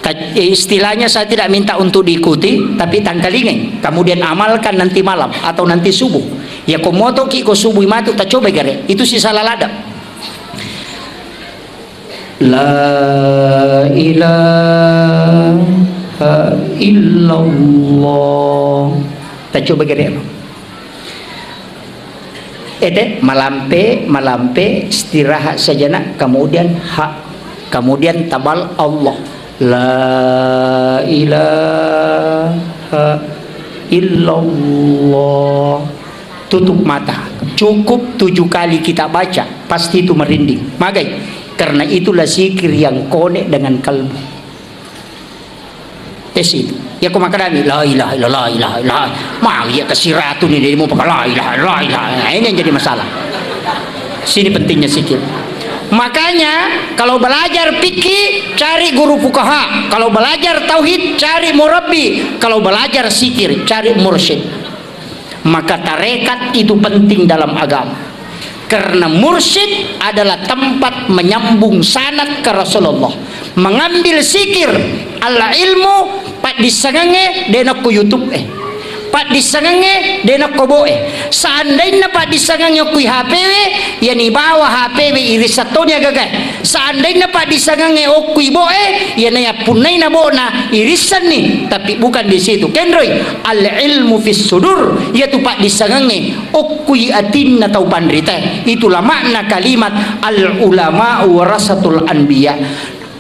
Ta-, eh, istilahnya saya tidak minta untuk diikuti, tapi tangkalingai. Kemudian amalkan nanti malam atau nanti subuh. Ya, ko motoki ko subuh matu, tacoba gare. Itu sisa lalada. La ilaha illallah. Tacoba gare. Ete, malampe, malampe, istirahat sejenak, kemudian ha, kemudian tabal Allah. La ilaha illallah. Tutup mata. Cukup tujuh kali kita baca, pasti itu merinding. Magai? Karena itulah zikir yang connect dengan kalbu. Tes itu. Ya, ko makkadami, "La ilaha illallah, la ilaha illallah." Mau ya ke siratu ni, dia mau pakai la ilaha, la ilaha. Nah, ini yang jadi masalah. Sini pentingnya zikir. Makanya, kalau belajar fikih, cari guru fukaha. Kalau belajar tauhid, cari murabbi. Kalau belajar zikir, cari mursyid. Maka tarekat itu penting dalam agama. Karena mursyid adalah tempat menyambung sanad ke Rasulullah. Mengambil zikir, al ilmu, paddissengengnge de nakko YouTube e. Paddissengengnge de nakko bo e. Seandainna paddissengengnge okko I H P we, yani bawa H P we irisseng toni agagae. Seandainna paddissengengnge okko I bo e, yana yappunnai na bo na irissenni, tapi bukan di situ. Kenroi, al ilmu fis sudur, yatu paddissengengnge okkui atinna tau panritae. Itulah makna kalimat al ulama warasatul anbiya.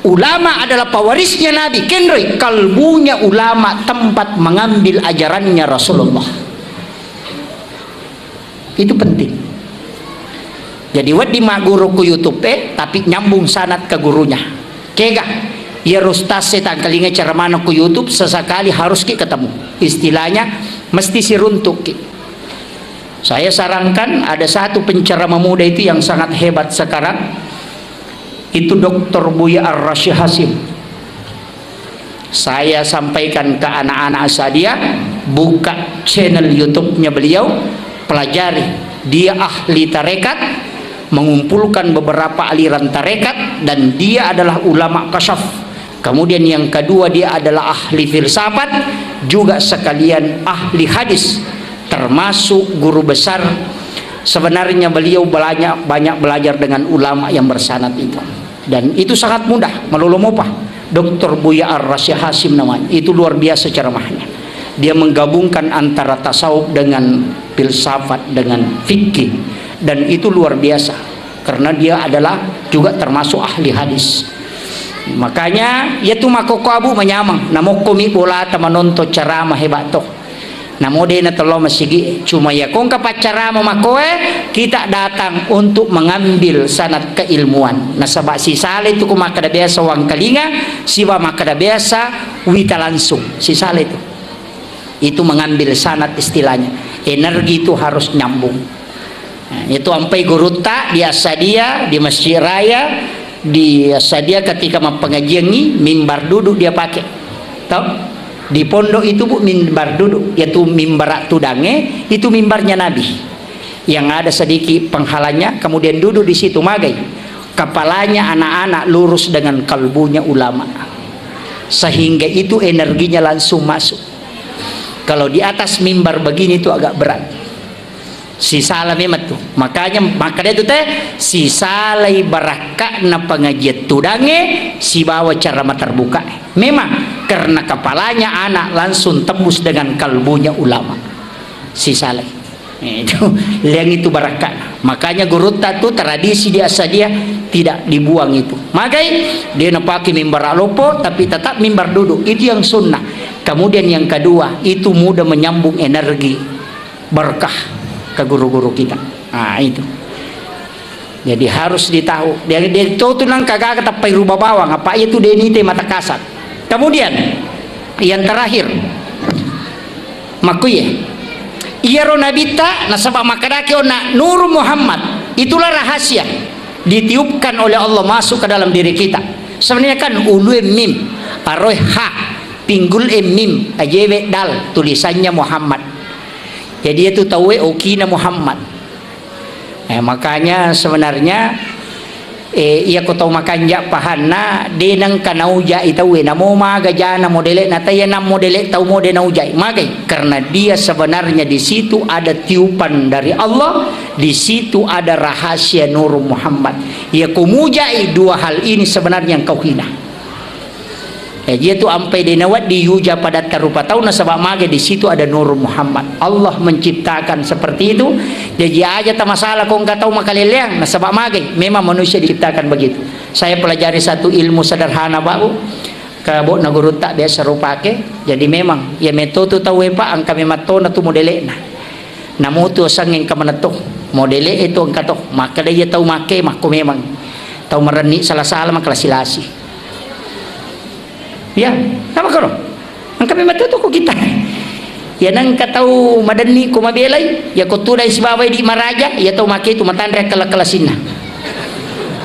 Ulama adalah pewarisnya Nabi. Kenroi, kalbunya ulama tempat mengambil ajarannya Rasulullah. Itu penting. Jadi, wedding magguru ku YouTube e, tapi nyambung sanad ke gurunya. Kega? Iya, ustaz e tangkalinga ceramahna ku YouTube, sesekali harus ki ketemu. Istilahnya, mesti siruntuk ki. Saya sarankan ada satu penceramah muda itu yang sangat hebat sekarang. Itu doktor Buya Ar-Rasyid Hasyim. Saya sampaikan ke anak-anak Asadia, buka channel YouTube-nya beliau, pelajari. Dia ahli tarekat, mengumpulkan beberapa aliran tarekat, dan dia adalah ulama kasyaf. Kemudian yang kedua, dia adalah ahli filsafat, juga sekalian ahli hadis, termasuk guru besar. Sebenarnya beliau banyak, banyak belajar dengan ulama yang bersanad itu. Dan itu sangat mudah, malolo mopa. Doktor Buya Ar-Rasyid Hasyim namanya. Itu luar biasa ceramahnya. Dia menggabungkan antara tasawuf dengan filsafat, dengan fikih. Dan itu luar biasa. Karena dia adalah juga termasuk ahli hadis. Makanya, iya tu makkokko abu manyameng. Namokko mi bolata manonton ceramah hebat toh. Namo de' natello masigi, cuma iya ko engka paccarama makkoe, kita datang untuk mengambil sanad keilmuan. Nasaba sisala itu ko makkeda biasa wangkalinga, siba makkeda biasa wita langsung. Sisala itu. Itu mengambil sanad istilahnya. Energi itu harus nyambung. Nah, itu ampai gurutta di Asadia, di Masjid Raya, Di Assadia ketika mappengajiangngi, mimbar duduk dia pakai. Tau? Di pondok itu, Bu, mimbar duduk. Yaitu mimbar tudangnya, itu mimbarnya Nabi. Yang ada sedikit penghalangnya, kemudian duduk di situ, magai. Kepalanya anak-anak lurus dengan kalbunya ulama. Sehingga itu energinya langsung masuk. Kalau di atas mimbar begini itu agak berat. Sisala memang tu. Makanya, maka dia tu teh, sisalai barakka'na pengajian tudange, sibawa ceramah terbuka. Memang, karena kepalanya anak langsung tembus dengan kalbunya ulama. Sisalai. Eh, itu, liang itu barakka'na. Makanya gurutta tu tradisi di Assadia tidak dibuang itu. Magai, dia napake mimbar loppo, tapi tetap mimbar duduk. Itu yang sunnah. Kemudian yang kedua, itu mudah menyambung energi berkah ke guru-guru kita. Ah, itu. Jadi harus ditahu. Dia, dia itu tu nang kagaga tappai ruba bawang, apa iya tu denite mata kasar. Kemudian yang terakhir, makkuye. Iyaro nabitta nasaba makkadaki onna Nuru Muhammad. Itulah rahasia ditiupkan oleh Allah masuk ke dalam diri kita. Sebenarnya kan ulue mim, aroe ha, pinggul e mim, ajewe dal, tulisannya Muhammad. Jadi itu tauwe okina Muhammad. Eh, makanya sebenarnya, eh, iya ko tau makanja pahanna, de nengka naujai tauwe, namo maga jana modele na taya nang modele tau mode naujai. Magai? Karena dia sebenarnya di situ ada tiupan dari Allah, di situ ada rahasia Nur Muhammad. Iya ko mujai dua hal ini sebenarnya engkau hina. Eh, iya tu ampai de nawedding yuja padatta rupa tau nasaba magai di situ ada Nur Muhammad. Allah menciptakan seperti itu. Jaji aja ta masalah ko engka tau makaleleang nasaba magai. Memang manusia diciptakan begitu. Saya pelajari satu ilmu sederhana, Pak, Bu. Ke bokna gurutta biasa rupake. Jadi memang, ya metotu tau e, Pak, engka memang tona tu modele'na. Namutu oseng engka manetto. Modele e tu engka to. Makkeda iya tau make, makko memang. Tau marenni sala-sala, makalasi-lasi. Iya, apa koro? Engka memang tu ko kita. Iya nengka tau madenni ko mabelai, iya ko tudai sibawa idi maraja, iya tau make tu matanre kala-kalasinna.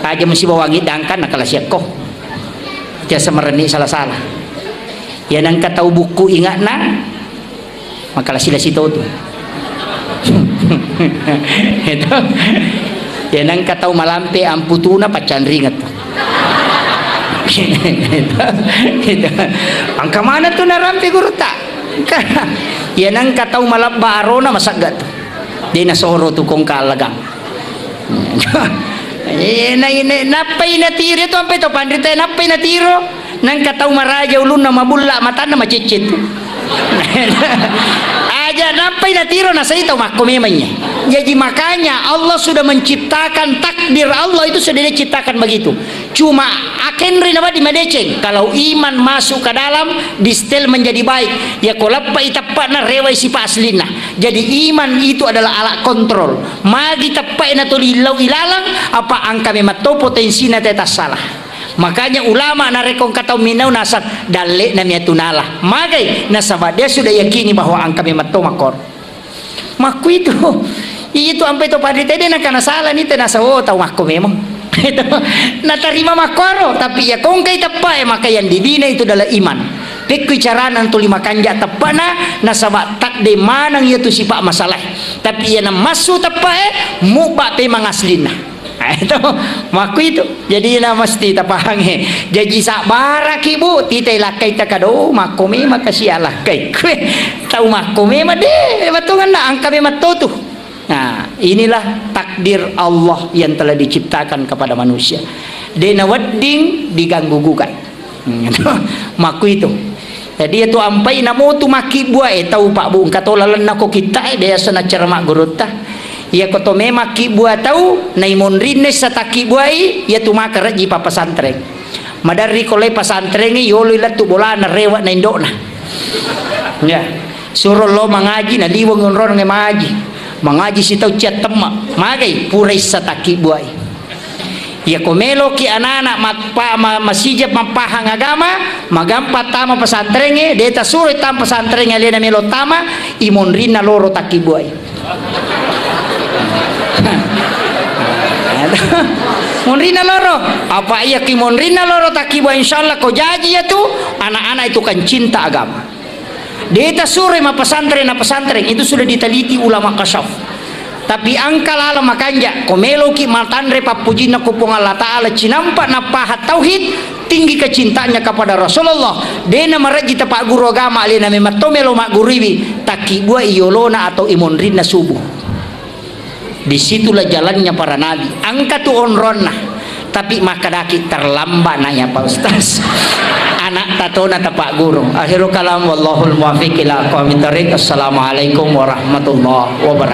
Aja musibawangi dangkan nakalasiakko. Jasa marenni sala-sala. Iya nengka tau bukku inga'na, makalasi-lasi to tu. Itu. Ya nengka tau malampe amputuna paccanringeng tu. Itu. Itu. Engka mana tu narampe gurutta. Ya nengka tau malebba arona masegga tu. De nasoro tu kongka allagang. Eh, na-, na-, nappai natiro tu ampe to panrita, nappai natiro. Nengka tau maraja ulunna, mabulla matanna, maciccit. Aja nappai natiro, nasai tau makko memang iya. Jadi makanya Allah sudah menciptakan, takdir Allah itu sudah diciptakan begitu. Cuma akenri na wedding madeceng. Kalau iman masuk ke dalam, distel menjadi baik. Ya ko leppai teppana, rewai sipa aslinna. Jadi iman itu adalah alat kontrol. Magi teppai na tuli lau ilalang, apa engka memang to potensinya teta salah. Makanya ulama narekko engka tau minau nasab, dalle'na miatu nala. Magai? Nasaba dia sudah yakini bahwa engka memang to makkoro. Makkuitu. Itu ampe to panrita de nakana salah ni, tena sawo tau makko memang. Itu. Natarima makkoro, tapi ya ko engkai teppae, maka yang dibina itu adalah iman. Pekkui carana tuli makanja teppana, nasaba takde maneng iya tu sipa masalah. Tapi iya namassu teppae, mubba pemang aslinna. Nah, itu, makkuitu. Jadi, na mesti tapahangi. Jaji, sabbaraki, Bu, titai lakkai takado, makko memang kasi alakkai. Kue, tau makko memang de, batonganna engka memang to tu. Nah, inilah takdir Allah yang telah diciptakan kepada manusia. De nawedding diganggu gugat. Hmm, makkuitu. Jadi, iyatu ampai namotu makkibbuae tau, Pak, Bu, engka to lalenna ko kittae, biasa nacerama gurutta. Iya ko to memang kibbua tau, naimonrinna issa takkibbuai, iyatu maka rejji pappasantreng. Maderri ko lai pasantrengnge, yoloi lettu bolana, rewe na indo'na. Ya. Suro lo mangaji, naliweng onrong mangaji. Mangaji sitau ciattemme. Magai, pura issa takkibbuai. Iya ko meloki anana mappa-, ma-, masija mappahang agama, magampa tama pesantrengnge, de tasuroi tama pesantrengnge alena melo tama, imonrinna loro takkibbuai. Monrinna loro, apa iya ki monrinna loro takkibua, insyaallah ko jaji ya tu anak-anak itu kan cinta agama. Deta sure ma pesantren na pesantren itu sudah diteliti ulama kasyaf. Tapi angka lala makanja, ko meloki matanre pappujinna ko Puang Allah Ta'ala, cinampa napaha tauhid, tinggi kecintanya kepada Rasulullah, dena maraji tapak guru agama, alena memang to melo magguriwi, takkibua iyolona atau imonrinna subuh. Disitulah jalannya para nabi. Angka tu onronna. Tapi makkadaki terlambat nanya Pak Ustaz. Anak tatona tapak guru. Akhirul kalam, wallahul muwaffiq ila aqwamit thariq. Assalamualaikum warahmatullahi wabarakatuh.